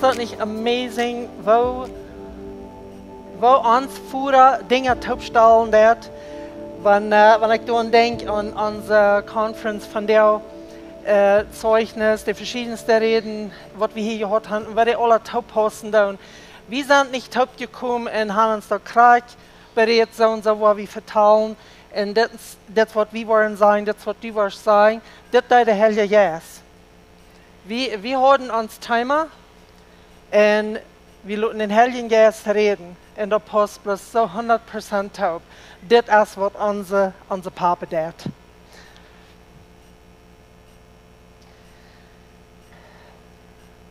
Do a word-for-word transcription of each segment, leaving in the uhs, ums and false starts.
Daut nich amazing, woo, woo ons Voda Dinja toopstalen deed? Wan, äh, wan ekj doaraun denkj, aun onse Conference von dee, äh, Zeugnis, de veschiedenste Räden, waut wie hia jehieet haben, un woo dee aula toopaussen doonen. Wie sent nich toopjekomen un haben ons daut krakjt beräd, soo un soo, waut wie vetalen. Un dit, dit waut wie wellen sajen, dit waut du woascht sajen, dit deed de Heilje Jeist. Wie, wie hauden ons Thema un wie loten dän Heiljen Jeist räden. Un daut paust bloos soo hundat Prozent toop. Dit es waut onse, onse Papa deed.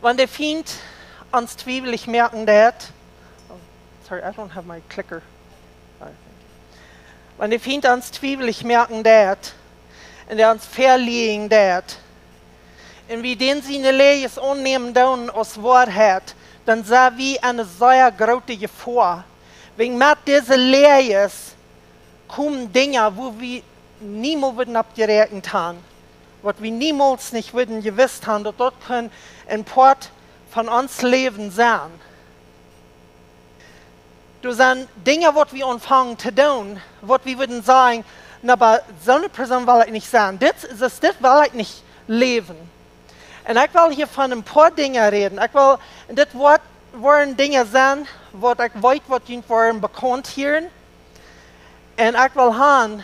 Wan de Fient ons twiewlich moaken deed, oh, sorry, I don't have my clicker. Sorry, thank you. Wan de Fient ons twiewlich moaken deed un dee ons veleajen deed, un wie dän siene Läajes aunnämen doonen aus Woarheit, dan sent wie en eene sea groote Jefoa. Wäajen met dise Läajes komen Dinja, wua wie niemols wudden opp jeräakjent haben, waut wie niemols nich wudden jewist haben, daut daut kunn een Poat von ons Läwen sennen. Doa sent Dinja, waut wie aunfangen to doonen, waut wie wudden sajen: "Na, oba soone Persoon well ekj nich sennen. Dit, dit, dit well ekj nich läwen." Un ekj well hia von een poa Dinja räden. Ekj well, dit woat, woaren Dinja sennen, waut ekj weet, waut junt woaren bekaunt hieren. Un ekj well haben,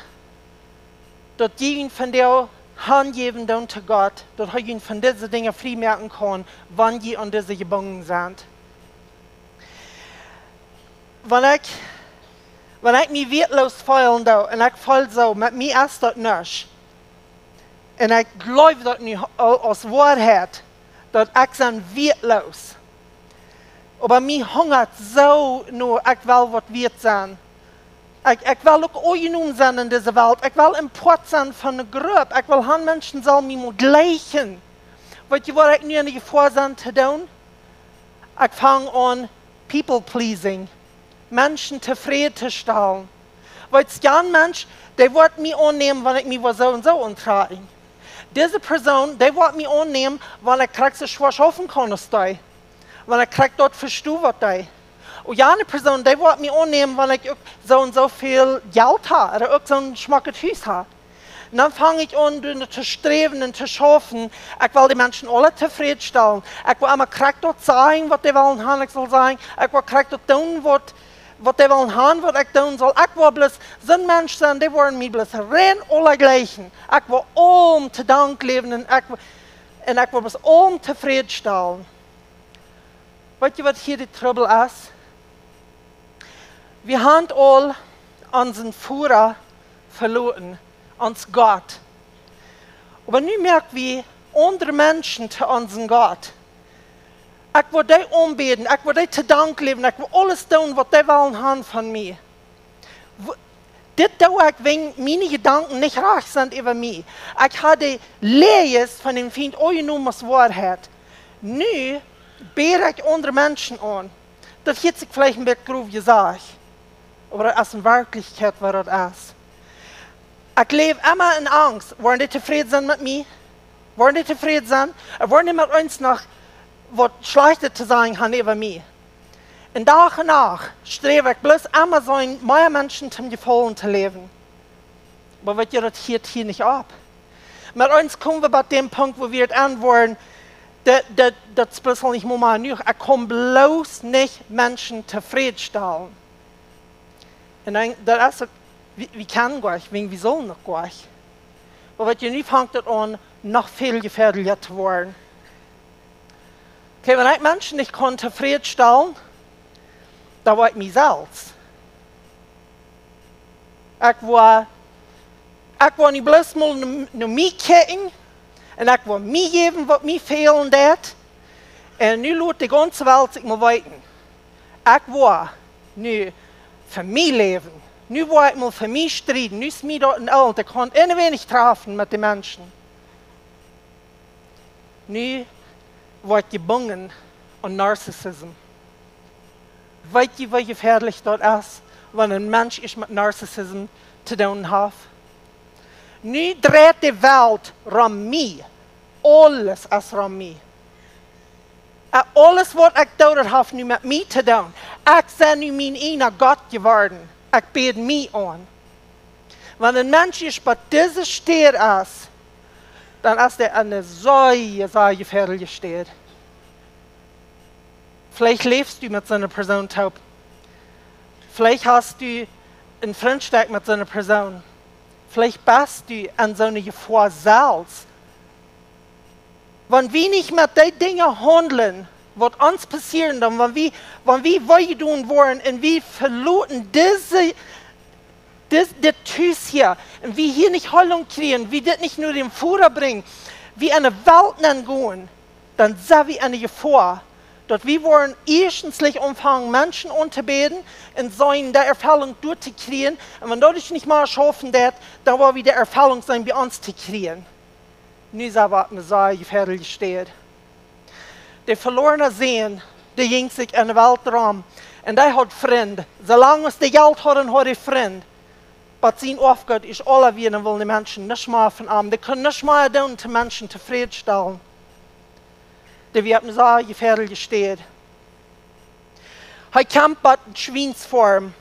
daut jie junt vondoag hanjäwen doonen to Gott, daut hee junt von dise Dinja frie moaken kaun, wan jie aun dise jebungen sent. Wan ekj, wan ekj mie wieetloos feelen doo, un ekj feel soo, met mie es daut nuscht. Un ekj jleew daut nu au-, aus Woarheit, daut ekj sie wieetloos. Oba mie hungat soo no, ekj well waut wieet sennen. Ekj, ekj well uk aunjenomen sennen en dise Welt. Ekj well een Poat sennen von eene Grupp. Ekj well haben, Menschen sellen mie mol jlikjen. Weetst du, waut ekj nu en de Jefoa sie to doonen? Ekj fang aun people pleasing. Menschen tofräd to stalen. Weetst du, een Mensch, dee woat mie aunnämen, wan ekj mie woa soo un soo auntrakjen. Dise Persoon, dee woat mie aunnämen, wan ekj krakjt soo schwoa schaufen kaun aus dee. Wan ekj krakjt daut vesto, waut dee. Un jane Persoon, dee woat mie aunnämen, wan ekj uk soo un soo väl Jelt hab, ooda uk soon schmocket Hus hab. Un dan fang ekj aun, doa to sträwen un to schaufen. Ekj well de Menschen aule tofräd stalen. Ekj well emma krakjt daut sajen, waut dee wellen haben, ekj saul sajen. Ekj well krakjt daut doonen, waut, waut dee wellen haben, waut ekj doonen saul. Ekj well bloos soon Mensch sennen, dee woaren mie bloos rein aule jlikjen. Ekj well aulem to Dank läwen un ekj, un ekj well bloos aulem tofräd stalen. Weetst du, waut hia de Trubbel es? Wie haben aul onsen Voda veloaren, ons Gott. Oba nu moak wie aundre Menschen to onsen Gott. Ekj woa dee aunbäden, ekj woa dee to Dank läwen, ekj woa aules doonen, waut dee wellen haben von mie. W-, dit doo ekj, wan miene Jedanken nich rajcht sent äwa mie. Ekj hab de Läajes von dän Fient aunjenomen aus Woarheit. Nu bäd ekj aundre Menschen aun. Daut hieet sikj veleicht een bät grof jesajcht, oba daut es en Werkjlichkjeit, waut daut es. Ekj läw emma en Angst. Woaren dee tofräd sennen met mie? Woaren dee tofräd sennen? Ooda woaren dee met ons noch waut Schlajchtet to sajen haben äwa mie? Un Dach un Nacht sträw ekj bloos emma sennen, mea Menschen toom Jefaulen to läwen. Oba weetst du, daut hieet hia nich opp. Met ons komen wie bie dän Punkt, wua wie daut aunwoaren, daut, daut, daut es bloos aul nich mea jenuach. Ekj kaun bloos nich Menschen tofräd stalen. Un dan, daut es uk, wie, wie kjennen goanich, wan wie sellen noch goanich. Oba weetst du, nu fangt daut aun, noch väl jefäadlicha to woaren. Okay, wan ekj Menschen nich kaun tofräd stalen, dan woa ekj mie selfst. Ekj woa, ekj woa nu bloos mol no, no mie kjikjen un ekj woa mie jäwen, waut mie fälen deit. Un nu lot de gaunze Welt sikj mol weeten. Ekj woa nu fa mie läwen. Nu woa ekj mol fa mie strieden. Nu es mie daut en Owent, ekj kaun een weinich trafen met de Menschen. Nu woa ekj jebungen aun Narcissism. Weetst du, woo jefäadlich daut es, wan een Mensch ieescht met Narcissism to doonen haft? Nu dreit de Welt rom mie. Aules es rom mie. Ä, aules waut ekj doo, daut haft nu met mie to doonen. Ekj sie nu mien eajna Gott jeworden. Ekj bäd mie aun. Wan een Mensch ieescht bie dise Städ es, dan es hee aun eene sea, sea jefäadelje Städ. Veleicht läfst du met soone Persoon toop. Veleicht hast du eene Frintschop met soone Persoon. Veleicht best du aun soone Jefoa selfst. Wan wie nich met dee Dinja haundlen, waut ons passieren, dan wan wie, wan wie wee jedonen woaren un wie veloten dise, dis, dit Tus hia, un wie hia nich Heilunk kjrieen, wie dit nich no däm Voda brinjen, wie enne Welt nengonen, dan sent wie enne Jefoa, daut wie woaren ieeschtens aunfangen Menschen auntobäden un seenen de Erfellunk doa to kjrieen. Un wan daut nich mea schaufen deit, dan woa wie de Erfellunk seenen bie ons to kjrieen. Nu sent wie opp eene sea jefäadelje Städ. De velorne Sän, dee jinkj sikj enne Welt rom. Un dee haud Frind. Soo lang aus dee Jelt haud, haud hee Frind. Oba sien Oafgoot es aula wia, dan wullen de Menschen nuscht mea von am. Dee kunnen nuscht mea doonen, de Menschen tofrädstalen. Dee wia opp eene sea jefäadelje Städ. Hee kjemt bie eene Schwiensfoarm.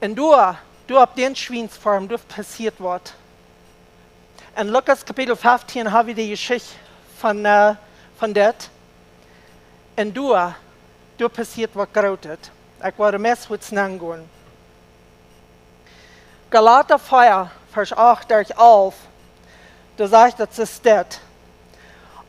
Un doa, doa opp dee Schwiensfoarm, doa passieet waut. En Lukas Kapitel feftieen hab wie de Jeschicht von, ä, von dit. Un doa, doa passieet waut Grootet. Ekj woa meist wiet nengonen. Galata vea, Varsch acht derch alf, doa sajcht daut, soo steit: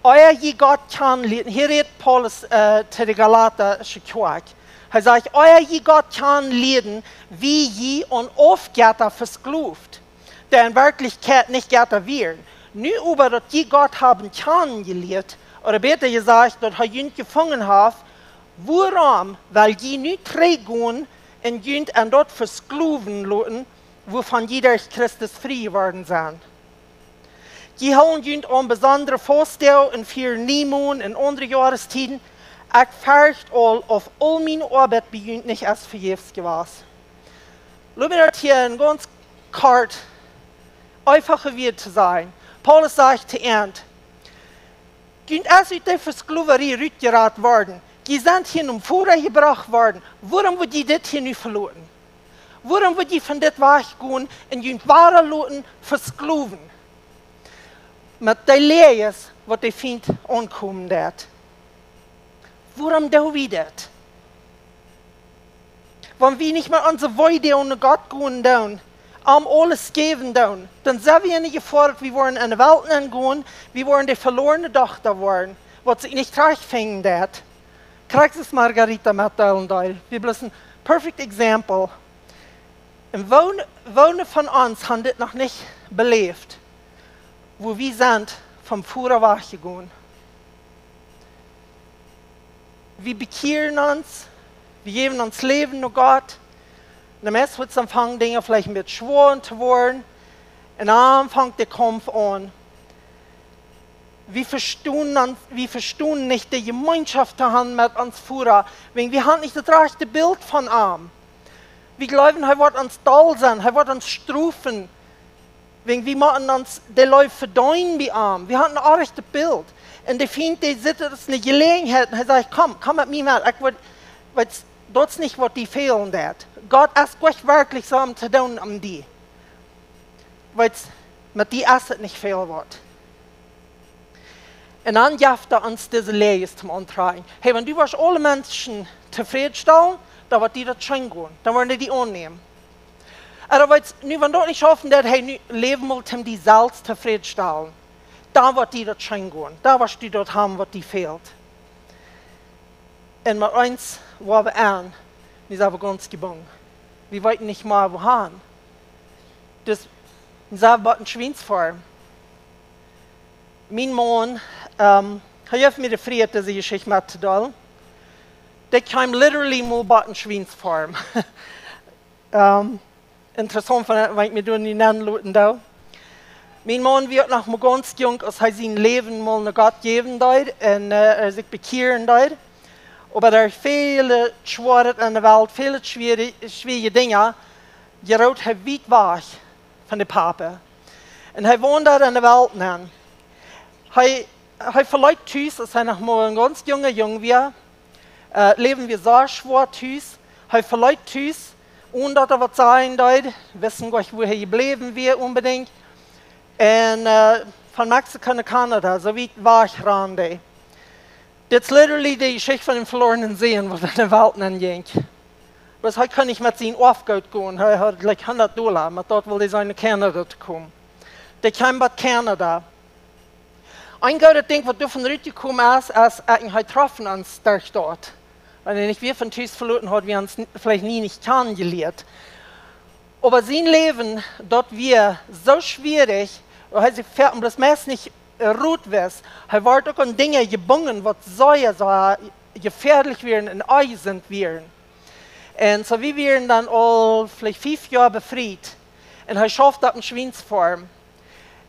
Ea jie Gott kjanen lieeden, hia rät Paulus, ä, to de galatausche Kjoakj. Hee sajcht: Ea jie Gott kjanen lieeden, wia jie aun Aufjetta vesklowt, dee en Werkjlichkjeit nich Jetta wieren. Nu oba daut jie Gott haben kjanen jelieet, ooda bäta jesajcht, daut hee junt jefungen haft, wuarom well jie nu trigjgonen un junt aun daut vesklowen loten, wuavon jie derch Christus frie jeworden sent? Jie hoolen junt aun besondre Faustdoag un fieren Niemonden un aundre Joarestieden. Ekj fercht aul, auf aul miene Oabeit bie junt nich es vejäfs jewast. Lot mie daut hia en gaunz kort, eenfache Wieed to sajen. Paulus sajcht to an: Junt es ut de Vesklowarie rutjerat worden. Jie sent hia nom Voda jebrocht worden. Wuarom woa jie dit hia nu veloten? Wuarom woa jie von dit wajchgonen un junt wada loten vesklowen? Met de Läajes, waut de Fient aunkomen deit. Wuarom doo wie dit? Wan wie nich mea onse Weedoag no Gott gonen doonen, am aules jäwen doonen, dan sent wie enne Jefoa, daut wie woaren enne Welt nengonen, wie woaren de velorne Dochta woaren, waut sikj nich trajchtfinjen deit. Krakjt soo aus Margarita metdeelen deed. Wie bloos een perfect example. Un woone, woone von ons haben dit noch nich beläft, wua wie sent vom Voda wajchjegonen? Wie bekjieren ons, wie jäwen ons Läwen no Gott. Un dan meist woat aunfangen, Dinja veleicht een bät schwoa to woaren. Un dan fangt de Kaumf aun. Wie vestonen ons, wie vestonen nich, de Jemeenschoft to haben met ons Voda. Wäajen wie haben nich daut rajchte Bilt von am. Wie jleewen, hee woat ons doll sennen, hee woat ons strofen. Wäajen wie motten ons de Leew vedeenen bie am. Wie haben een orrajchtet Bilt. Un de Fient, dee sitt, daut es eene Jeläajenheit. Un hee sajcht: Komm, komm met mie met. Ekj well, weetst, daut es nich, waut die fälen deit. Gott es nich werkjlich soo aum to doonen aun die. Weetst, met die es et nich väl waut. Un dan jeft hee ons dise Läajes toom auntrakjen. Hey, wan du woascht aule Menschen tofrädstalen, dan woat die daut scheen gonen. Dan woaren dee die aunnämen. Ooda weetst, nu, wan daut nich schaufen deit, hey, nu läw mol, om die selfst tofrädstalen. Dan woat die daut scheen gonen. Dan woascht du daut haben, waut die fält. Un met eent woa wie aun, nu sent wie gaunz jebungen. Wie weeten nich mea, wua han. Dus, nu sent wie bie eene Schwiensfoarm. Mien Maun, ähm, hee jeft mie de Frieheit, dise Jeschicht mettodeelen. Dee kjeem literally mol bie eene Schwiensfoarm. Ähm, interessaunt, wan, wan ekj mie doa nu nenloten doo. Mien Maun wia noch mau gaunz junk, aus hee sien Läwen mol no Gott jäwen deed un, äh, hee sikj bekjieren deed. Oba doa väle Schwoaret enne Welt, väle schwoare, schwoare Dinja, jeroot hee wiet wajch von de Papa. Un hee wond doa enne Welt nen. Hee Hee veleet Tus, aus hee noch mau een gaunz junga Jung wia. Äh, Läwen wia sea schwoa Tus. Hee veleet Tus, onen daut hee waut sajen deed, wist nich, wua hee jebläwen wia onbedinjt. Un äh, von Mexiko no Kanada, soo wiet wajch rand hee. Dit es literally de Jeschicht von dän velornen Sän, waut enne Welt nenjinkj. Bloos hee kunn nich met sien Oafgoot gonen. Hee haud like hundat Dolla, met daut wull hee sennen no Kanada to komen. Dee kjeem bat Kanada. Een goodet Dinkj, waut doavon rutjekomen es, es, ekj un hee troffen ons derch daut. Wan hee nich wia von Tus veloten, haud wie ons n-, veleicht nie nich kjanen jelieet. Oba sien Läwen, daut wia soo schwierich, daut hee sikj fa-, bloos meist nich äh, rut wist. Hee wort uk aun Dinja jebungen, waut sea, sea jefäadlich wieren un eisend wieren. Un soo, wie wieren dan aul veleicht fief Joa befriet. Un hee schauft opp eene Schwiensfarm.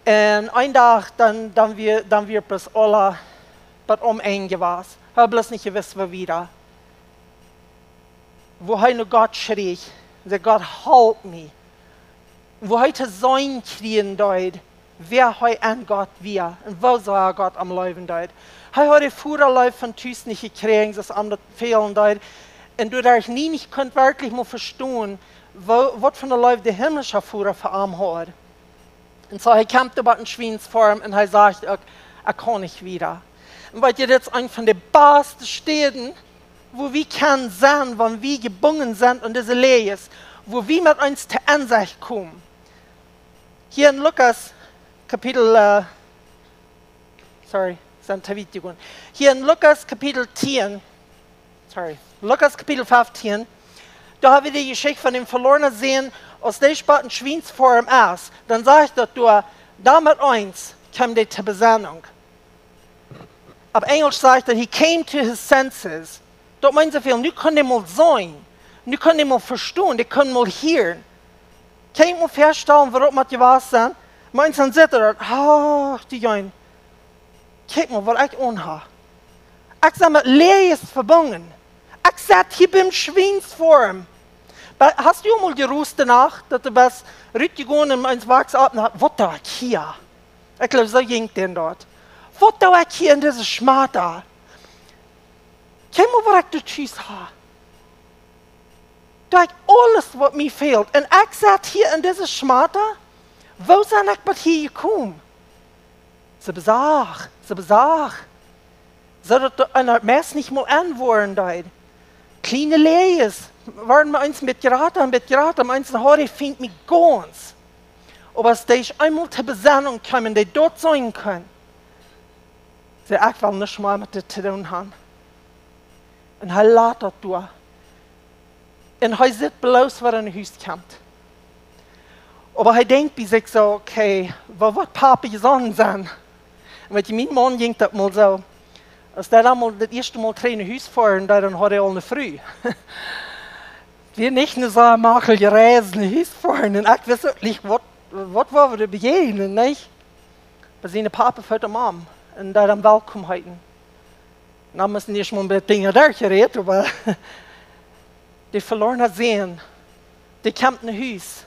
Un een Dach, dan, dan wia, dan wia bloos aules bat om Enj jewast. Hee haud bloos nich jewist, woo wieda. Woo hee no Gott schrie, säd: "Gott, halp mie." Woo hee to seenen kjrieen deed, wäa hee aun Gott wia un woo sea hee Gott aum leewen deed. Hee haud de Vodaläw von Tus nich jekjräajen, soo aus am daut fälen deed. Un doaderch nie nich kunn werkjlich mol vestonen, woo, waut fa eene Leew de himlische Voda fa am haud. Un soo, hee kjemt opp eene Schwiensfarm un hee sajcht uk: "Ekj kaun nich wieda." Un weet jie, dit es eent von de baste Städen, wua wie kjennen sennen, wan wie jebungen sent aun dise Läajes, wua wie met ons to Ensecht komen. Hia en Lukas Kapitel, äh, sorry, sent to wiet jegonen. Hia en Lukas Kapitel tieen, sorry, Lukas Kapitel feftieen, doa hab wie de Jeschicht von dän velornen Sän, aus dee opp eene Schwiensfarm es. Dan sajcht daut doa, doa met ons kjeem dee to Besennunk. Opp Enjlisch sajcht daut: "He came to his senses." Daut meent soo väl, nu kunn hee mol seenen. Nu kunn hee mol vestonen, hee kunn mol hieren. Kaun jie mol väastalen, woo daut mott jewast sennen? Meent, dan sitt hee doa: "Ach, dee Jung, kjikj mol, waut ekj aun hab. Ekj sie met Läajes vebungen. Ekj sitt hia biem Schwiensfarm." Oba hast du mol jerost doano, daut du best rutjegonen un eent wajchst opp un: "Waut doo ekj hia?" Ekj jleew, soo jinkj daut doa. "Waut doo ekj hia en dise Schmata? Kjikj mol, waut ekj doa tus hab. Doa hab ekj aules, waut mie fält. Un ekj sitt hia en dise Schmata. Woo sie ekj bat hia jekomen?" See besach, see besach. Soo daut doa eena meist nich mol aun woaren deed. Kjliene Läajes wieren mau eent met jrata un met jrata, mau eent haud hee, funk mie gaunz. Oba aus dee eemol to Besennunk kjeem un dee daut seenen kunn, säd: "Ekj well nuscht mea met dit to doonen haben." Un hee lat daut doa. Un hee sitt bloos, woo hee no Hus kjemt. Oba hee denkjt bie sikj soo: "Okay, woo woat Papa jesonnen sennen?" Un weet jie, mien Maun jinkj daut mol soo. Aus dee dan mol daut ieeschte Mol trigj no Hus foaren deed, dan haud hee aul eene Fru. Wia nich eene soo makjelje Reis no Hus foaren. Un ekj wist uk nich, waut, waut woa wie doa bejäajnen, nich? Oba sien Papa foot am aun un deed am welkom heeten. Dan musten ieescht mol een bät Dinja derchjerät, oba de velorne Sän, dee kjemt no Hus.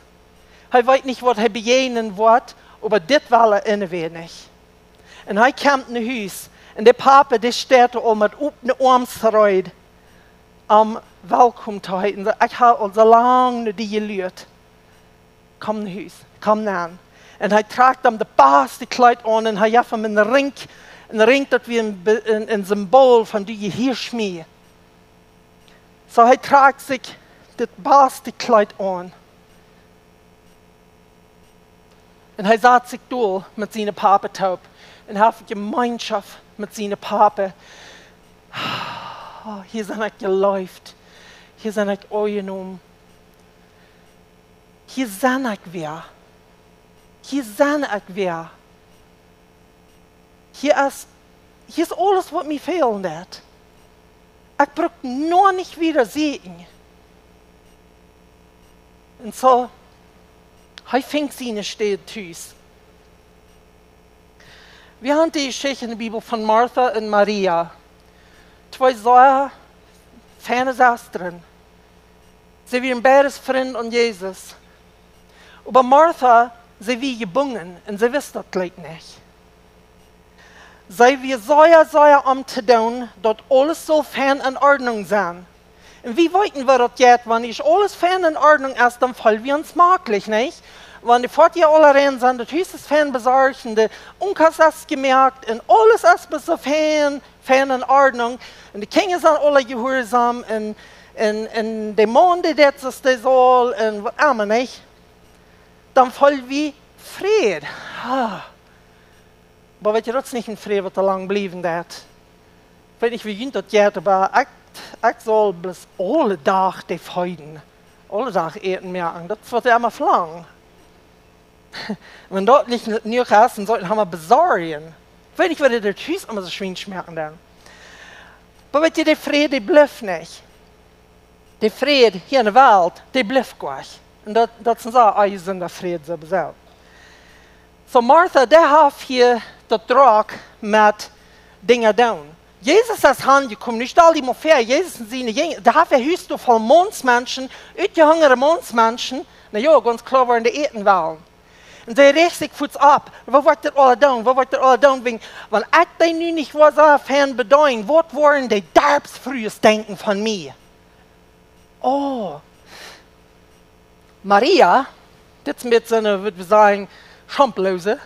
Hee weet nich, waut hee bejäajnen woat, oba dit well hee enwäa nich. Un hee kjemt no Hus. Un de Papa, dee steit aul met opne Oarms reed, am welkom to heeten. Ekj hab aul soo lang no die jeluat. Komm no Hus, komm nenn. Un hee trakjt am daut baste Kjleet aun un hee jeft am een Rinkj, een Rinkj, daut wia een Be-, een, een Simbool von: "Du jehieescht mie." Soo, hee trakjt sikj daut baste Kjleet aun. Un hee sat sikj dol met sien Papa toop un haft Jemeenschoft met sien Papa. Oh, hia sie ekj jeleeft. Hia sie ekj aunjenomen. Hia sie ekj wada. Hia sie ekj wada. Hia es, hia es aules, waut mie fälen deed. Ekj bruck noch nich wieda sieekjen. Un soo, hee funk siene Städ tus. Wie haben dee Jeschicht enne Bibel von Martha un Maria. Twee sea feine Sestren. See wieren beides Frind aun Jesus. Oba Martha, see wia jebungen un see wist daut jlikj nich. See wia sea, sea om to doonen, daut aules sull fein en Ordnunk sennen. Un wie weeten, woo daut jeit, wan nich aules fein en Ordnunk es, dan feelen wie ons maklich, nich? Wan de Foatieja aula rein sent, daut Hus es fein besorcht, un de Onkost es jemoakt, un aules es bie soo fein, fein en Ordnunk, un de Kjinja sent aula jehuarsom, un, un, un de Maun, dee deit soo aus dee saul, un waut emma, nich? Dan feelen wie Fräd. Ah. Oba weet jie, daut es nich een Fräd, waut doa lang bliewen deit. Ekj weet nich, woo junt daut jeit, oba ekj, ekj saul bloos aule Dach dee feeden. Aule Dach Äten moaken. Daut es, waut ekj emma velang. Wan daut nich jenuach es, dan saul ekj mie besorjen. Ekj weet nich, waut dee daut Hus emma soo schwiensch moaken dan. Oba weet jie, dee Fräd, dee blift nich. Dee Fräd hia en de Welt, dee blift goa nich. Un daut, daut es een sea onjesunda Fräd, soo besaut. Soo Martha, dee haft hia daut drock met Dinja doonen. Jesus es aunjekomen, nu stal die mol väa, Jesus un siene Jinja, dee haft een Hus voll Maunsmenschen, utjehungrade Maunsmenschen, na jo, gaunz kloa, wua dee äten wellen. Un see rajcht sikj fuaz opp: Waut woa ekj aula doonen? Waut woa ekj aula doonen? Wäajen, wan ekj dee nu nich woa soo fein bedeenen, waut woaren de Darpsfrues denkjen von mie? Oh. Maria, dit es een bät soone, wudd wie sajen, schamploose.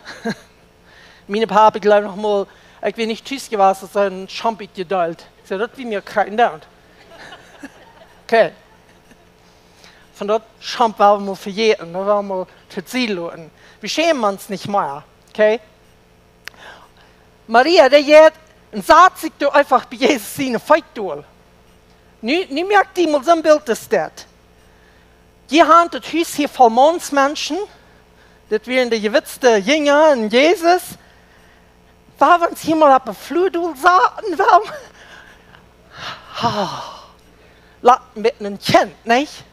Mien Pap, ekj jleew noch mol, ekj wia nich tus jewast, aus hee een Schamp haud jedeelt. Ekj säd, daut wia mie krakjt en daut. Okay. Von daut Schamp well wie mol vejäten, daut well wie mol to Sied loten. Wie schämen ons nich mea, okay? Maria, dee jeit un sat sikj doa eefach bie Jesus siene Feet dol. Nu, nu moakt die mol soon Bilt aus dit. Jie haben daut Hus hia voll Maunsmenschen. Dit wieren de jewittste Jinja un Jesus. Wua wie ons hia mol opp de Flua dol saten, well, ah, lot met een Kjint, nich?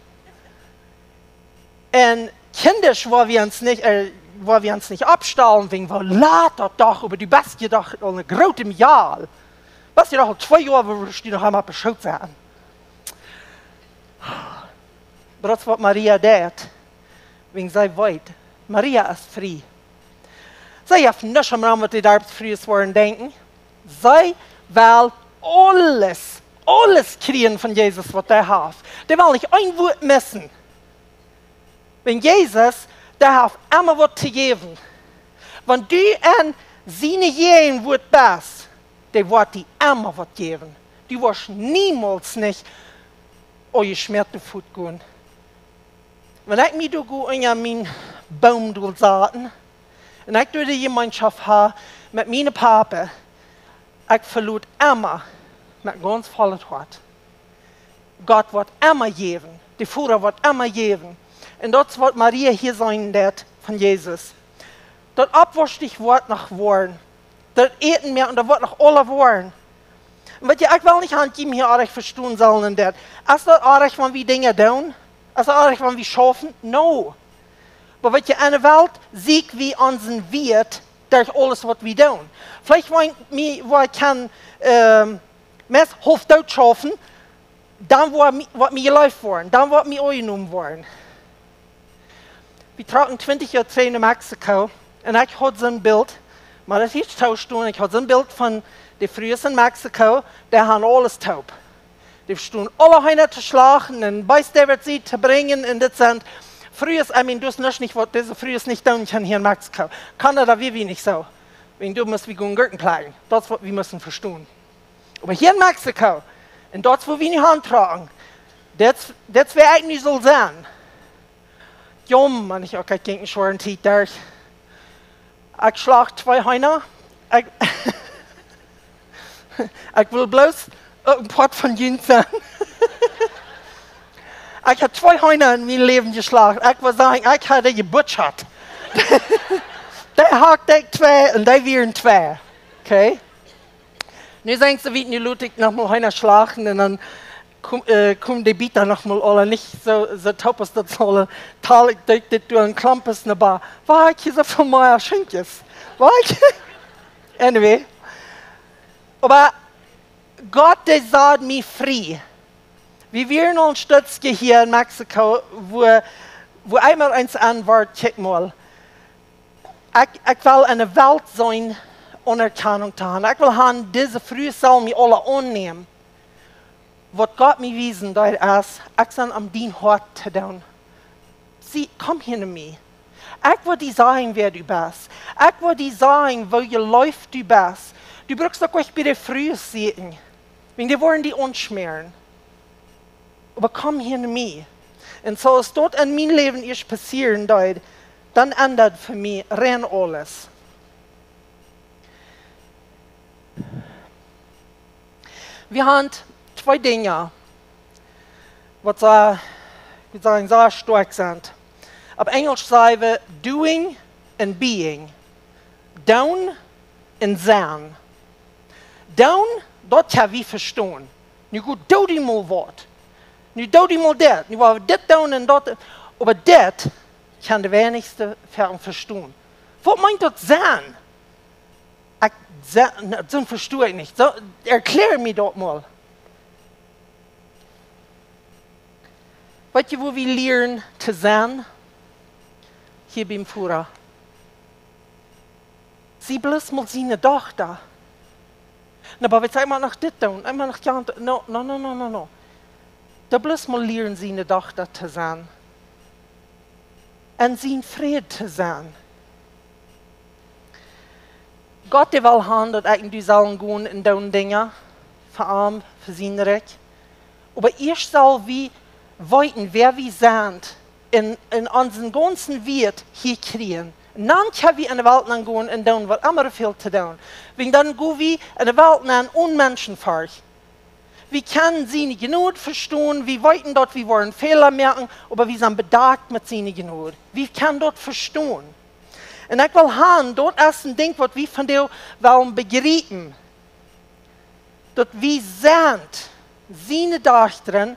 Un Kjinja, woa wie ons nich, äh, woa wie ons nich oppstalen, wäajen woo lat daut doch, oba du best je doch aul een grootet Mejal. Best je doch aul twee Joa, wua wie die noch emol opp de Schoot saten. Oba daut es, waut Maria deit, wäajen see weet, Maria es frie. See haft nuscht aum Rom, waut de Darpsfrues woaren denkjen. See well aules, aules kjrieen von Jesus, waut hee haft. Dee well nich een Wuat missen. Wäajen Jesus, dee haft emma waut to jäwen. Wan du en siene Jäajenwoat best, dee woat die emma waut jäwen. Du woascht niemols nich onjeschmäat doa fuat gonen. Wan ekj mie doa go unja mienen Boom dol saten, un ekj doa de Jemeenschoft ha met mienen Papa, ekj veloot emma met gaunz vollet Hoat. Gott woat emma jäwen, de Voda woat emma jäwen. Un daut es, waut Maria hia seenen deit von Jesus. Daut oppwauschen woat noch woaren. Daut Äten mea, un daut woat noch aula woaren. Un weet jie, ekj well nich aun jie hia oajch vestonen sellen un daut. Es daut oajch, wan wie Dinja doonen? Es daut oajch, wan wie schaufen? No. Oba weet jie, en de Welt sieekj wie onsen Wieet derch aules, waut wie doonen. Veleicht, wan ekj mie, wua ekj kaun, ähm, meist haulf doot schaufen, dan woa mie, woa mie jeleeft woaren, dan woa mie aunjenomen woaren. Wie trocken twintich Joa trigj no Mexiko un ekj haud soon Bilt, mau daut es nich to stonen, ekj haud soon Bilt von de Frues en Mexiko, dee haben aules toop. Dee vestonen aule Heena to schlachten un Beesta äwa de Sied to brinjen un dit sent Frues, I mean, daut es nuscht nich, waut dise Frues nich doonen kjennen hia en Mexiko. Kanada wia wie nich soo. Wäajen doa must wie gonen Gurken plekjen. Daut es, waut wie musten vestonen. Oba hia en Mexiko, un daut es, wua wie nu han trocken, daut, daut es, wua ekj nu saul sennen. Jo, Maun, ekj, ekj jinkj eene schwoare Tiet derch. Ekj schlacht twee Heena. Ekj, ekj well bloos, äh, een Poat von junt sennen. Ekj hab twee Heena en mien Läwen jeschlacht. Ekj well sajen, ekj hab dee jebutschat. Dee hakt ekj twee un dee wieren twee. Okay? Nu denkjst du, wie, nu lot ekj noch mol Heena schlachten un dan kom, äh, komen de Bieta noch mol aule nich soo, soo toop aus daut saul. Tal ekj, deed dit doa en Klompes, na ba. Wua ekj hia soo väl mea Schinkjes? Wua ekj? Anyway. Oba Gott, dee sad mie frie. Wie wieren aul een Stootje hia en Mexiko, wua, wua eemol eens aun wort, kjikj mol. Ekj, ekj well enne Welt sennen, Anerkennung to haben. Ekj well haben, dise Frues sellen mie aule aunnämen. Waut Gott mie wiesen deed es, ekj sie om dien Hoat to doonen. Sie, komm hia no mie. Ekj well die sajen, wäa du best. Ekj well die sajen, woo jeleeft du best. Du brukst uk nich bie de Frues sitten. Wäajen dee woaren die aunschmäaren. Oba komm hia no mie. Un soo aus daut en mien Läwen ieescht passieren deed, dan endad fa mie rein aules. Wie haben twee Dinja, waut soo, wie sajen, soo stoakj sent. Opp Enjlisch saj wie doing un being. Doonen un sennen. Doonen, daut kjenn wie vestonen. Nu go, doo die mol waut. Nu doo die mol dit. Nu woa wie dit doonen un daut. Oba dit kjennen de weinichste vestonen. Waut meent daut sennen? Ekj se-, ne, soo vesto ekj nich. Soo, erkjläa mie daut mol. Weetst du, woo wie lieren to sennen? Hia biem Voda. Sie bloos mol siene Dochta. Na, oba waut saj ekj mau noch dit doonen? Ekj mau noch jant-, no, no, no, no, no, no. Doo bloos mol lieren siene Dochta to sennen. Un sien Fräd to sennen. Gott, dee well haben, daut ekj un du sellen gonen un doonen Dinja fa am, fa sien Rikj. Oba ieescht sell wie weeten, wäa wie sent, un, un onsen gaunzen Wieet hia kjrieen. Un dan kjenn wie enne Welt nenn gonen un doonen, waut emma fält to doonen. Wäajen dan go wie enne Welt nenn onen Menschenforcht. Wie kjennen siene Jnod vestonen, wie weeten daut, wie woaren Fäla moaken, oba wie sent bedakjt met siene Jnod. Wie kjennen daut vestonen. Un ekj well haben, daut es een Dinkj, waut wie vondoag wellen bejriepen. Daut wie sent siene Dochta,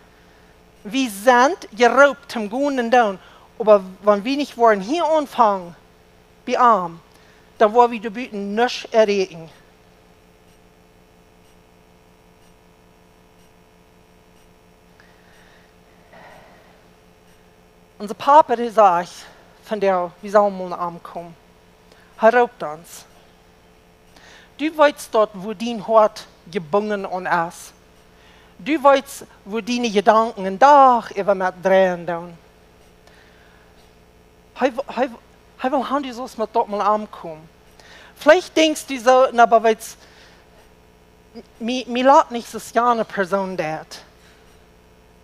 wie sent jeroopt toom gonen un doonen. Oba wan wie nich woaren hia aunfangen, bie am, dan woa wie doa buten nuscht erreichen. Onse Papa, dee sajcht vondoag, wie sellen mol no am komen. Hee roopt ons. Du weetst daut, woo dien Hoat jebungen aun es. Du weetst, woo diene Jedanken een Dach äwa met dreien doonen. Hee, hee, hee well haben, du sust met daut mol aunkomen. Veleicht denkjst du soo, na, oba weetst, mie, mie lat nich soo jane Persoon daut.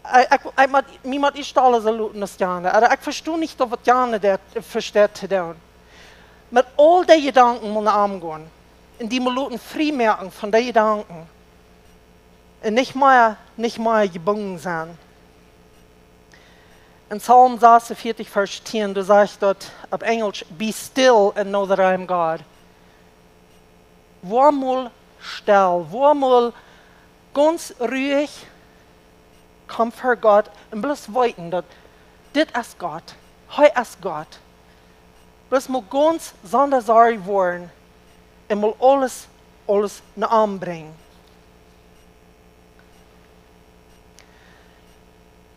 Ekj, ekj, ekj mott, mie mott ieescht aules soo loten aus jane. Oba ekj vesto nich daut, waut jane daut vesteit to doonen. Met aul dee Jedanken mol no am gonen. Un die mol loten frie moaken von dee Jedanken. Un nich mea, nich mea jebungen sennen. En Psalm sas un veatich, Varsch tieen, doa sajcht daut opp Enjlisch, "Be still and know that I am God." Woa mol stell, woa mol gaunz ruhig, komm ver Gott un bloos weeten, daut dit es Gott, hee es Gott. Bloos mol gaunz sonda Sorj woaren un mol aules, aules no am brinjen.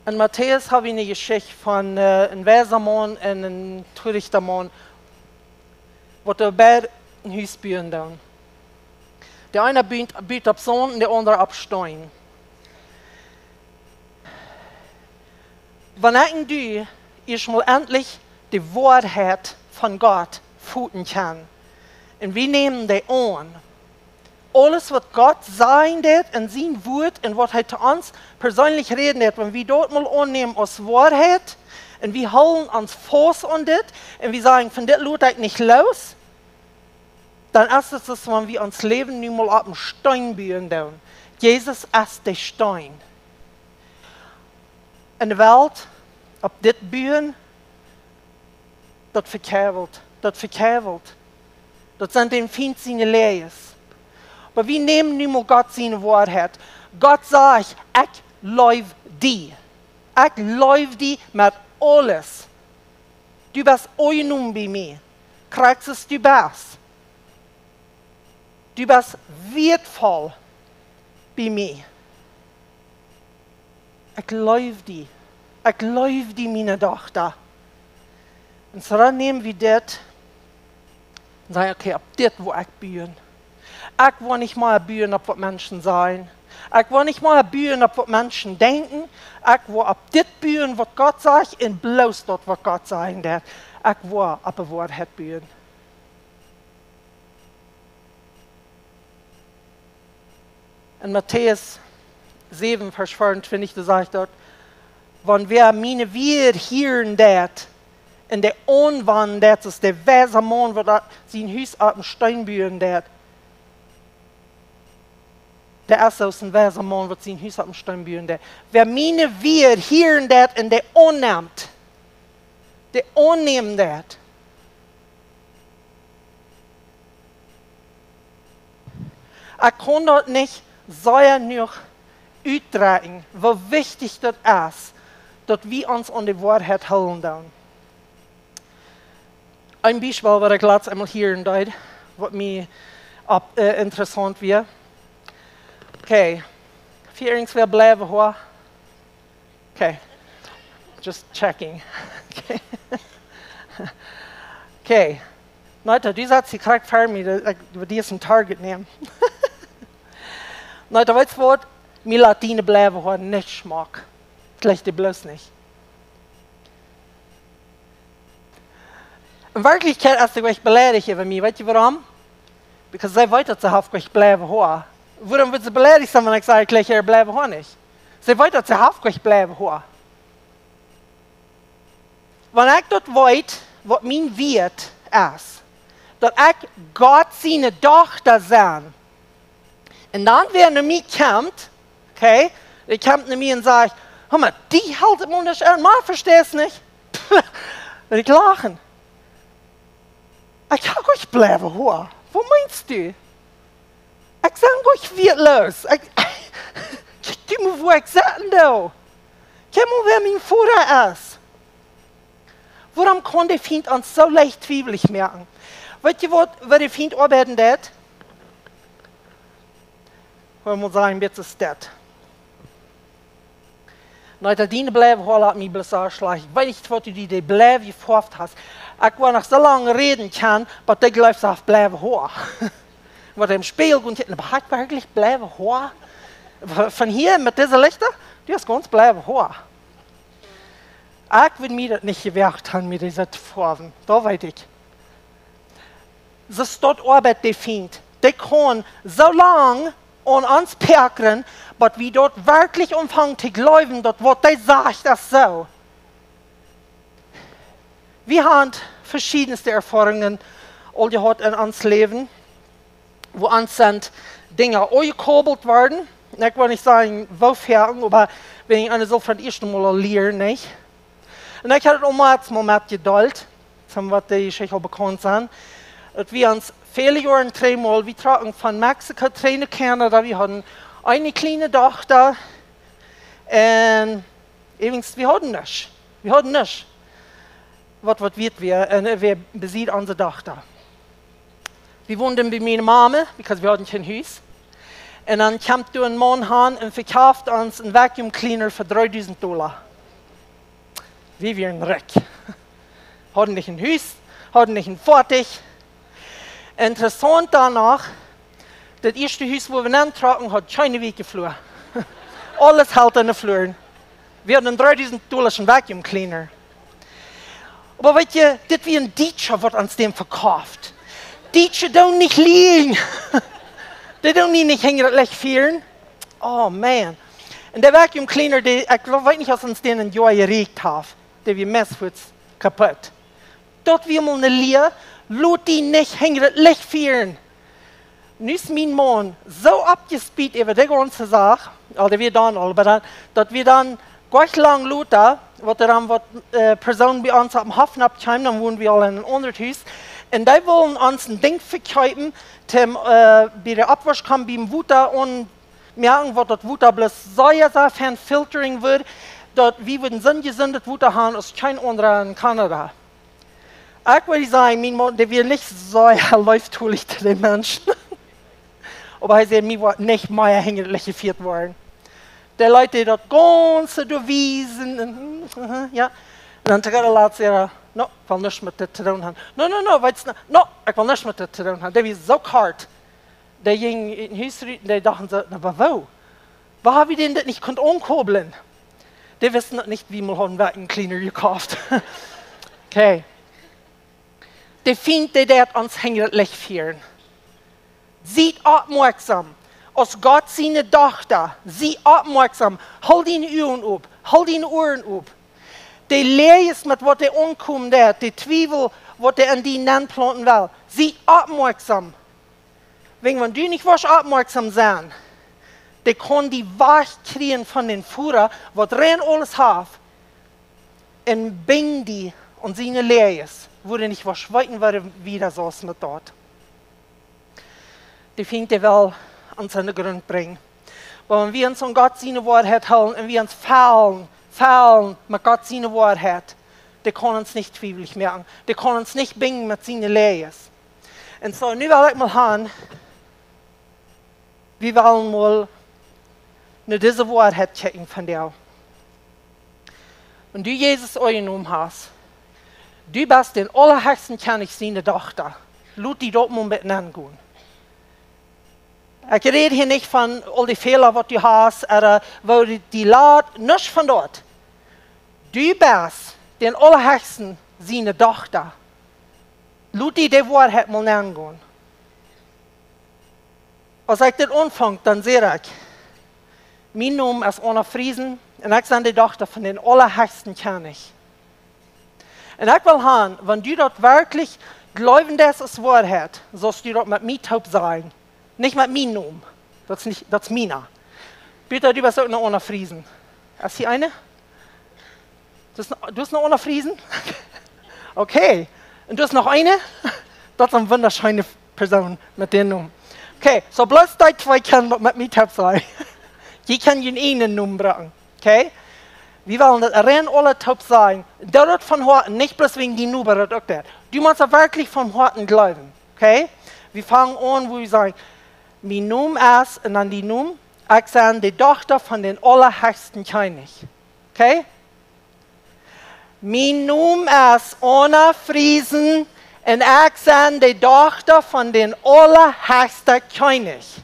En Matäus hab wie eene Jeschicht von, äh, een weisa Maun un een törichta Maun, waut doa beid een Hus buen doonen. De eena bieet, bieet opp Saunt un de aundra opp Steen. Wan ekj un du ieescht mol entlich de Woarheit von Gott foten kjennen, un wie nämen dee aun, aules, waut Gott sajen deed en sien Wuat un waut hee to ons perseenlich räden deed, wan wie daut mol aunnämen aus Woarheit un wie hoolen ons faust aun dit un wie sajen, von dit lot ekj nich loos, dan es et soo, aus wan wie ons Läwen nu mol opp een Steen buen doonen. Jesus es de Steen. En de Welt, opp dit buen, daut vekjeewelt, daut vekjeewelt. Daut sent däm Fient siene Läajes. Oba wie nämen nu mol Gott siene Woarheit. Gott sajcht, ekj leew die. Ekj leew die met aules. Du best aunjenomen bie mie. Krakjt soo aus du best. Du best wieetvoll bie mie. Ekj leew die. Ekj leew die, miene Dochta. Un soo dan näm wie dit un saj, okay, opp dit woa ekj buen. Ekj woa nich mea buen opp waut Menschen sajen. Ekj woa nich mea buen opp waut Menschen denkjen. Ekj woa opp dit buen waut Gott sajcht un bloos daut waut Gott sajen deit. Ekj woa opp de Woarheit buen. En Matäus säwen, Varsch veeauntwintich, doa sajcht daut: Wan wäa miene Wieed hieren deit un dee aunwenjen deit, soo aus de weise Maun waut sien Hus opp een Steen buen deit, dee es soo aus een weise Maun waut sien Hus opp een Steen buen deit. Wäa miene Wieed hieren deit un dee aunnemt, dee aunnämen deit. Ekj kaun daut nich sea jenuach utdrekjen, woo wichtich daut es, daut wie ons aun de Woarheit hoolen doonen. Een Biespel waut ekj latst eemol hieren deed, waut mie opp, äh, interessaunt wia. Okay, hia irjentwäa bleiwe Hoa? Okay, just checking. Okay. Okay. Neeta, du sitst hia krakjt ver mie, daut, ekj, du best een Target nämen. Neeta, weetst waut? Mie lat diene bleiwe Hoa nich schmock. Veleicht dee bloos nich. En Werkjlichkjeit es dee uk beleidicht äwa mie. Weetst du wuarom? Because see weet daut see haft uk bleiwe Hoa. Wuarom wudd see beleidicht sennen, wan ekj saj, ekj kjrieech äa bleiwe Hoa nich? See weet daut see haft uk bleiwe Hoa. Wan ekj daut weet, waut mien Wieet es, daut ekj Gott siene Dochta sie, un dan wäa no mie kjemt, okay, dee kjemt no mie un sajcht: "Hör mol, dee helt et mau nich aun, mau vesteist nich." Well ekj lachen. Ekj hab uk bleiwe Hoa. Waut meenst du? Ekj sie uk wieetloos. Ekj, kjikj mol, wua ekj sitten doo. Kjikj mol, wäa mien Voda es. Wuarom kaun de Fient ons soo leicht twiewlich moaken? Weetst du waut, woo de Fient oabeiden deit? Well wie mol sajen, dit es daut. Neeta, diene bleiwe Hoa lat mie bloos soo schlajcht. Ekj weet nich, waut du die dee bleiwe jefoaft hast. Ekj woa noch soo lang räden kjennen, waut ekj jleew, see haft bleiwe Hoa. Waut em Spieejel un kjikjt, hab ekj werkjlich bleiwe Hoa? Von hia met dise Lichta? Du hast gaunz bleiwe Hoa. Ekj wudd mie daut nich jewoacht han, mie dise to foawen. Daut weet ekj. Soo es daut, oabeit de Fient. Dee kaun soo lang aun ons päakren, bat wie daut werkjlich aunfangen to jleewen, daut waut dee sajcht es soo. Wie haben veschiedenste Erfoarungen aul jehaut en ons Läwen, wua ons sent Dinja aunjekobelt worden. Un ekj well nich sajen, woo väl, oba wan eena soo von daut ieeschte Mol aul lieet, nich? Un ekj hab et aul mau eenmol met jedeelt, soo waut de Jeschicht aul bekaunt sent, daut wie ons väle Joaren trigj mol, wie trocken von Mexiko trigj no Kanada, wie hauden eene kjliene Dochta, un eewens, wie hauden nuscht. Wie hauden nuscht, waut, waut wieet wia, un, äh, wia besied onse Dochta. Wie wonden bie miene Mame, because wie hauden kjeen Hus. Un dan kjemt doa een Maun han un vekjeeft ons een vacuum cleaner fa dreedusent Dolla. Wie wieren rikj. Hauden nich een Hus, hauden nich een Foatich. Interessaunt dan noch, daut ieeschte Hus, wua wie nentrocken, haud kjeene Wieekjeflua. Aules helt enne Fluaren. Wie hauden een dreedusent Dolla vacuum cleaner. Oba weetst du, dit wia een Dietscha, waut ons dän vekofft. Dietsche doonen nich lieejen. Dee doonen die nich hinja daut Licht fieren. Oh man. Un de vacuum cleaner, dee, ekj weet nich, aus ons dän een Joa jerieekjt haft. Dee wia meist fuaz kaput. Daut wia mol eene Lia, lot die nich hinja daut Licht fieren. Nu es mien Maun soo oppjespiet äwa de gaunze Sach, aul dee wia dan aul, oba dan, daut wia dan goa nich lang lota, waut doa dan waut, äh, Persoonen bie ons oppem Hoff nopp kjeemen, dan wonden wie aul en een aundret Hus. Un dee wullen ons een Dinkj vekjeepen, toom, äh, bie de Oppwauschkaun biem Wota aun moaken, waut daut Wota bloos sea, sea fein filtren wudd, daut wie wudden soon jesundet Wota han aus kjeen aundra en Kanada. Ekj well sajen, mien Maun, dee wia nich soo leeftolich to de Menschen. Oba hee säd, mie woat nich mea hinja daut Licht jefieet woaren. Dee leet daut gaunze doawiesen un, mhm, jo. Un dan to goode latst säd hee: "No, ekj well nuscht met dit to doonen han." "No, no, no, weetst, no, no, ekj well nuscht met dit to doonen han." Dee wia soo kort. Dee jinjen ut daut Hus rut un dee dochten soo: "Na, oba woo? Woo ha wie dän daut nich kunt aunkoblen?" Dee wisten daut nich, wie mol hauden Vacuum Cleaner jekoft. Okay. De Fient, dee deit ons hinja daut Licht fieren. Siet oppmoaksom. Aus Gott siene Dochta, sie oppmoaksom. Hool diene Uagen op. Hool diene Uaren op. De Läajes, met waut dee aunkomen deit, de Twiewel, waut dee en die nenplaunten well. Sie oppmoaksom. Wäajen wan du nich woascht oppmoaksom sennen, dee kaun die wajchkjrieen von dän Voda, waut rein aules haft, un binjt die aun siene Läajes, wua du nich woascht weeten, woo du wieda saust met daut. De Fient, dee well ons aun de Grunt brinjen. Oba wan wie ons aun Gott siene Woarheit hoolen un wie ons fellen, fellen met Gott siene Woarheit, dee kaun ons nich twiewlich moaken. Dee kaun ons nich binjen met siene Läajes. Un soo, nu well ekj mol han, wie wellen mol no dise Woarheit kjikjen von die. Wan du Jesus aunjenomen hast, du best dän aulahechsten Kjennich siene Dochta. Lot die daut mol met aungonen. Ekj räd hia nich von aul dee Fäla, waut du hast, ooda woo du die latst, nuscht von daut. Du best dän aulahechsten siene Dochta. Lot die de Woarheit mol aungonen. Aus ekj dit aunfunk, dan säd ekj: "Mien Nomen es Anna Friesen un ekj sie de Dochta von dän aulahechsten Kjennich." Un ekj well han, wan du daut werkjlich jleewen deist aus Woarheit, saust du daut met mie toop sajen. Nich met mien Nomen. Daut es nich, daut es miena. Peter, du best uk ne Anna Friesen. Es hia eene? Du best ne, du best ne Anna Friesen? Okay. Un du best noch eene? Daut es ne wundascheene Persoon met dän Nomen. Okay, soo bloos dee twee kjennen daut met mie toop sajen. Jie kjennen jun eenen Nomen brucken. Okay? Wie wellen daut rein aule toop sajen. Doo daut von Hoaten, nich bloos wäajen dien Noba daut uk deit. Du motst daut werkjlich von Hoaten jleewen. Okay? Wie fangen aun, wua wie sajen: "Mien Nomen es", un dan dien Nomen. "Ekj sie de Dochta von dän aulahechsten Kjennich." Okay? "Mien Nomen es Anna Friesen un ekj sie de Dochta von dän aulahechsten Kjennich."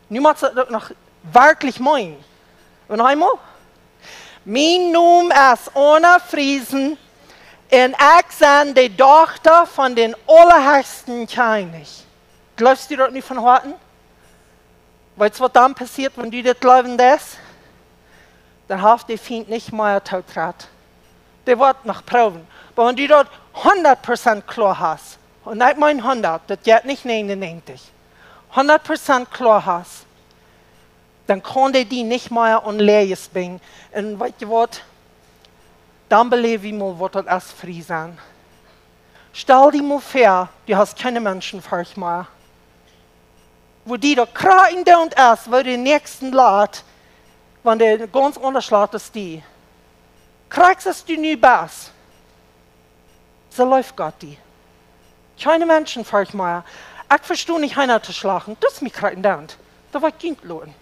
Nu motst daut uk noch werkjlich meenen. Un noch eemol. "Mien Nomen es Anna Friesen un ekj sie de Dochta von dän aulahechsten Kjennich." Jleefst du daut nu von Hoaten? Weetst, waut dan passieet, wan du dit jleewen deist? Dan haft de Fient nich mea Toträd. Dee woat noch proowen. Oba wan du daut hundat Prozent kloa hast, un ekj meen hundat, daut jeit nich negenundnegentig, hundat Prozent kloa hast, dan kaun dee die nich mea aun Läajes binjen. Un weetst du waut? Dan beläw wie mol, waut daut es, frie sennen. Stal die mol väa, du hast kjeene Menschenforcht mea. Wua die daut krakjt endoont es, wua de Näakjsten lat, wan dee gaunz aundasch lat aus die. Krakjt soo aus du nu best, soo leeft Gott die. Kjeene Menschenforcht mea. Ekj vesto nich, eena to schlachten. Daut es mie krakjt endoont. Daut woa ekj junt loten.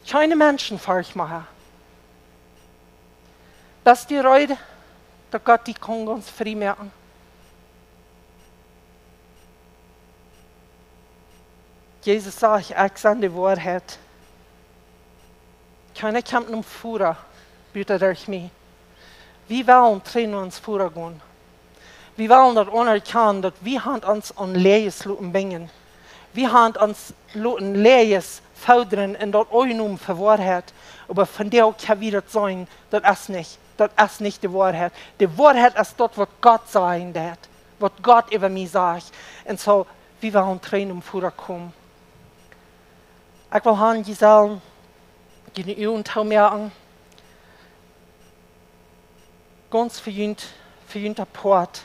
Kjeene Menschenforcht mea. Best du reed, daut Gott die kaun gaunz frie moaken? Jesus sajcht: "Ekj sie de Woarheit. Kjeena kjemt nom Voda buta derch mie." Wie wellen trigj no ons Voda gonen. Wie wellen daut aunerkjanen, daut wie haben ons aun Läajes loten binjen. Wie haben ons loten Läajes fodren un daut aunjenomen fa Woarheit. Oba von dee uk ha wie daut seenen, daut es nich, daut es nich de Woarheit. De Woarheit es daut, waut Gott sajen deit, waut Gott äwa mie sajcht. Un soo, wie wellen trigj nom Voda komen. Ekj well han, jie sellen june Uagen toomoaken. Gaunz fa junt, fa junt apoat.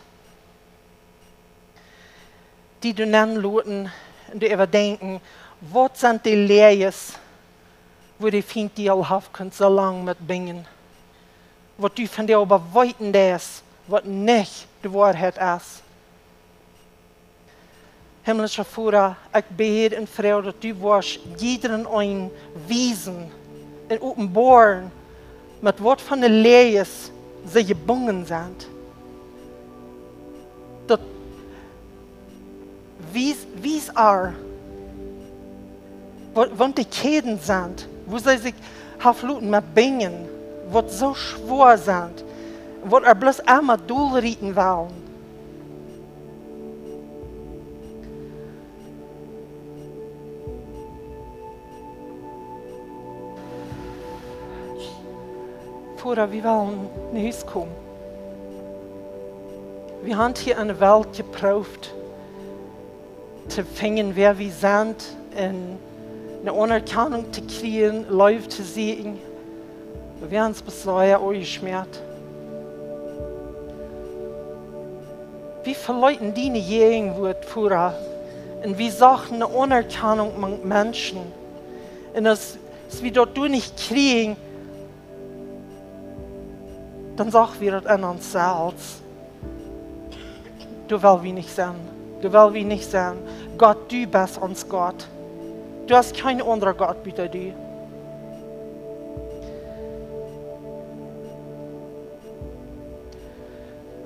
Die doa nenn loten un doaräwa denkjen, waut sent de Läajes, wua de Fient die aul haft kunt soo lang met binjen? Waut du von dee äwa weeten deist, waut nich de Woarheit es. Himmlischa Voda, ekj bäd un froag, daut du woascht jiedren eenen wiesen un openboaren, met waut von de Läajes see jebungen sent. Daut, wies, wies ar, Waut, waut de Kjäden sent, woo see sikj haft loten met binjen, waut soo schwoa sent, waut ar bloos emma dol rieten wellen. Voda, wie wellen no Hus komen. Wie haben hia enne Welt jeprooft, to finjen, wäa wie sent, un eene Aunerkjanunk to kjrieen, Leew to seenen. Wie haben ons bloos sea aunjeschmäat. Wie veleeten diene Jäajenwoat, Voda, un wie sochten eene Aunerkjanunk mank Menschen. Un aus, aus wie daut doa nich kjrieen, dan socht wie daut aun ons selfst. Doa well wie nich sennen. Doa well wie nich sennen. Gott, du best ons Gott. Du hast kjeen aundra Gott buta die.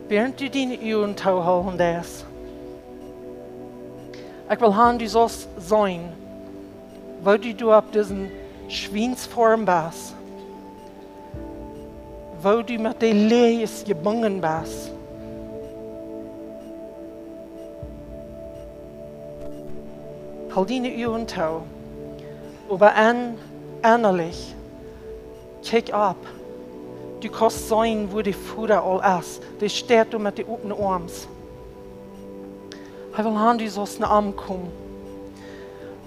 Wäarent du diene Uagen toohoolen deist, ekj well haben, du saust seenen, woo du doa opp dise Schwiensfoarm best, woo du met de Läajes jebungen best. Hool diene Uagen too. Oba en-, ennalich, kjikj opp. Du kaust seenen, woo de Voda aul es. Dee steit doa met de opne Oarms. Hee well haben, du saust no am komen.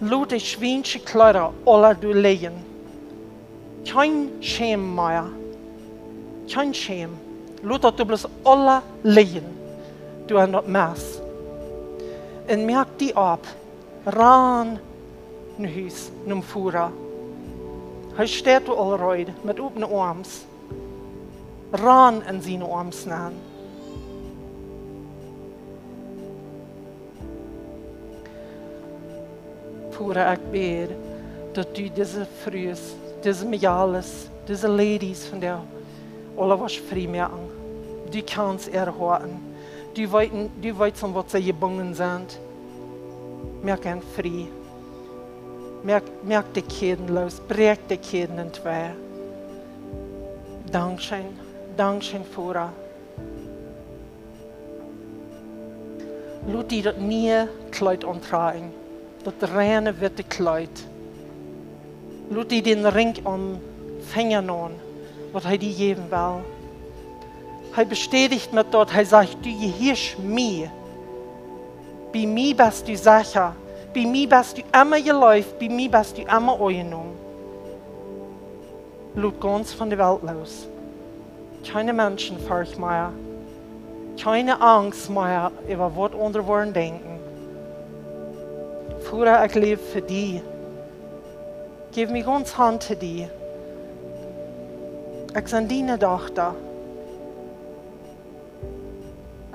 Lot de schwiensche Kjleeda aula doa lijen. Kjeen Schämen mea. Kjeen Schämen. Lot daut doa bloos aula lijen. Doa en daut Mess. Un moak die opp. Ran no Hus, nom Voda. Hee steit doa aul reed met opne Oarms. Ran en siene Oarms nenn. Voda, ekj bäd, daut du dise Frues, dise Mejales, dise Ladies von die aula woascht frie moaken. Du kjanst äare Hoaten. Du weetst, du weetst aun waut see jebungen sent. Moak an frie. Moak, moak de Kjäden loos. Bräakj de Kjäden entwei. Dankscheen. Dankscheen, Voda. Lot die daut niee Kjleet auntrakjen, daut reine witte Kjleet. Lot die dän Rinj om Finja nämen, waut hee die jäwen well. Hee bestädicht met daut, hee sajcht: "Du jehieescht mie. Bie mie best du secha. Bie mie best du emma jeleeft. Bie mie best du emma aunjenomen." Lot gaunz von de Welt loos. Kjeene Menschenforcht mea. Kjeene Angst mea äwa waut aundre woaren denkjen. Voda, ekj läw fa die. Jeff mie gaunz han to die. Ekj sie diene Dochta.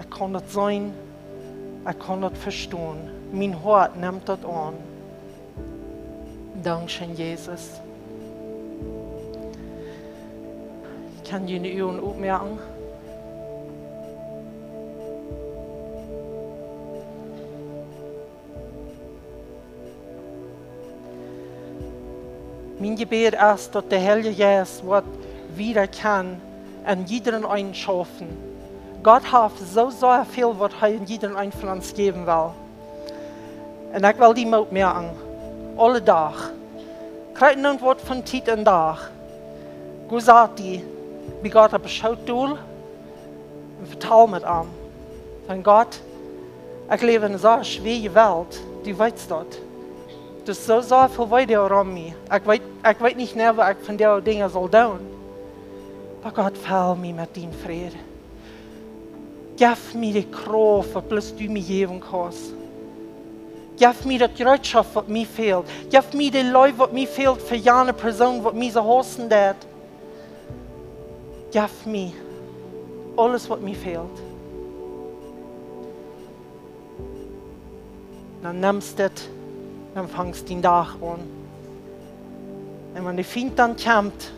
Ekj kaun daut seenen, ekj kaun daut vestonen. Mien Hoat nemt daut aun. Dankscheen, Jesus. Kjenn jie june Uagen opmoaken? Mien Jebäd es, daut de Heilje Jeist woat wieda kjennen en jiedren eenen schaufen. Gott haft soo sea väl, waut hee en jiedren eenen von ons jäwen well. Un ekj well die Moot moaken, aule Dach. Kjrieen irjentwaut von Tiet un Dach. Go sat die bie Gott opp de Schoot dol un vetal met am. Saj: "Gott, ekj läw en soone schwoare Welt, du weetst daut. Doa es soo, soo väl Weedoag rom mie. Ekj weet, ekj weet nich mea, waut ekj von dee Dinja saul doonen. Oba Gott, fell mie met dienen Fräd. Jeff mie de Krauft, waut bloos du mie jäwen kaust. Jeff mie daut Jereetschoft, waut mie fält. Jeff mie de Leew, waut mie fält fa jane Persoon, waut mie soo hausen deit. Jeff mie aules, waut mie fält." Dan nemst dit, dan fangst dienen Dach aun. Un wan de Fient dan kjemt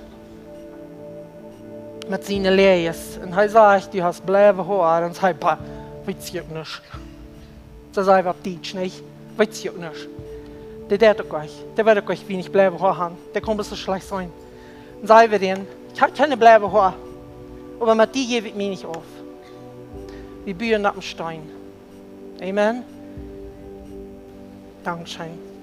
met siene Läajes un hee sajcht: "Du hast blauwe Hoa," dan sajcht: "Bah, weetst du uk nuscht." Soo saj wie opp Dietsch, nich? "Weetst du uk nuscht." Dee deit uk nich. Dee woat uk nich weinich bleiwe Hoa han. Dee kaun bloos schlajcht sennen. Un saj wie dän: "Ekj hab kjeene bleiwe Hoa. Oba met die jäw ekj mie nich auf." Wie buen opp dän Steen. Amen. Dankscheen.